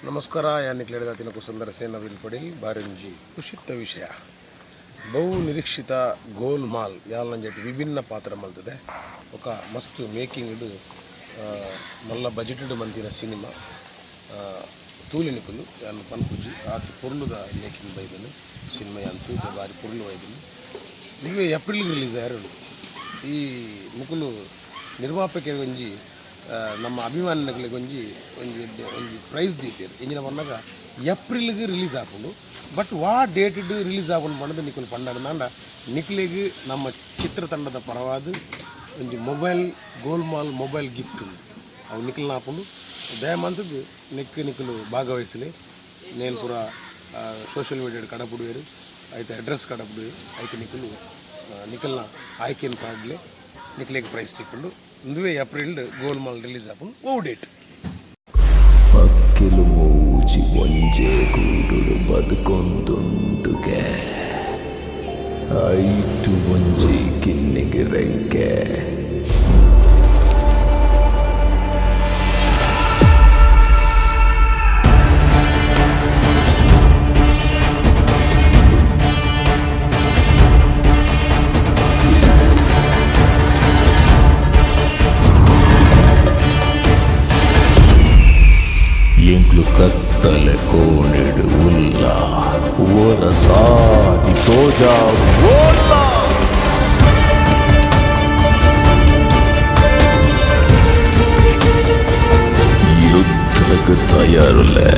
ನಮಸ್ಕಾರ. ಯಾನಿಕ್ಲೆಡ್ದಾತಿನ ಕುಸಂದರ ಸೇನವಿಲ್ ಪಡಿಲ್ ಬಾರಿಂಜಿ ಕುಶಿತ್ತ ವಿಷಯ. ಬಹು ನಿರೀಕ್ಷಿತ ಗೋಲ್ಮಾಲ್ ಯಾಲ್ನಂಜೆಟ್ ವಿಭಿನ್ನ ಪಾತ್ರ ಮಲ್ತದೆ. ఒక ಮಸ್ತ್ ಮೇಕಿಂಗ್, ಮಲ್ಲ ಬಜೆಟೆಡ್ ಮಂತಿನ ಸಿನಿಮಾ. ತೂಲಿ ನಿಕುಲು, ಯಾನ್ ಪನ್ಪುಜಿ, ಆತ್ ಪೊರ್ಲುದ ಮೇಕಿಂಗ್ ಬೈದನು. ಸಿನಿಮಾ ಯಾನ್ ತೂತೆ, ಬಾರಿ ಪೊರ್ಲು ಬೈದನು. ಇವೆ ಏಪ್ರಿಲ್ ರಿಲೀಸ್ ಆಯರುಂಡು. ಈ ಮುಕುಲು ನಿರ್ಮಾಪಕರು ಒಂಜಿ ನಮ್ಮ ಅಭಿಮಾನಿಗಳಿಗೆ ಒಂಜಿ ಒಂಜಿ ಎಡ್ಡೆ ಒಂಜಿ ಪ್ರೈಸ್ ದೀತೆರ್. ಇಂಜಿನ ಪನ್ನಗ ಏಪ್ರಿಲ್ಗೆ ರಿಲೀಸ್ ಆಪುಂಡು. ಬಟ್ ವಾ ಡೇಟ್ ರಿಲೀಸ್ ಆಪುಂಡು ಪಂಡದು ನಿಕುಲು ಪಂಡಾಂಡ ನಿಕ್ಲೆಗ್ ನಮ್ಮ ಚಿತ್ರತಂಡದ ಪರವಾದ ಒಂಜಿ mobile, Golmaal mobile gift ಉಂಡು. ಅವು ನಿಕಲ್ನ ಆಪುಂಡು. ದಯಮಂತದ್ದು ನೆಕ್ ನಿಕುಲು ಭಾಗವಹಿಸಲಿ. ನೇನ್ ಪೂರ ಸೋಷಿಯಲ್ ಮೀಡಿಯಾಡ್ ಕಡಪುಡುವೆರ್, ಐತ ಅಡ್ರೆಸ್ ಕಡಪುಡುವೆರ್. ಐತ ನಿಕುಲು ನಿಕಲ್ನ ಆಯ್ಕೆನ್ ಪಾಡ್ಲೆ, ನಿಕ್ಲೆಗ್ ಪ್ರೈಸ್ ತಿಕ್ಕುಂಡು. ಉಂದುವೇ ಏಪ್ರಿಲ್ ಗೋಲ್ಮಾಲ್ ರಿಲೀಸ್ ಆಪುಂಡು. ಓ ಡೇಟ್? ಪಕ್ಕಿಲು ಮೂಜಿ ಒಂಜೇ ಗೂಡುಡು ಬದುಕೊಂದುಂಡುಗೆ. ಐಟು ಒಂಜಿ ಕಿನ್ನಿಗೆ ರೆಂಕೆ. ಎಂಕ್ಲು ಕತ್ತಲೆ ಕೋಣೆಡು ಉಲ್ಲ, ಓರ ಸಾದಿ ತೋಜ ಓಲ್ಲ. ಯುದ್ಧಕ್ಕೆ ತಯಾರುಲೆ.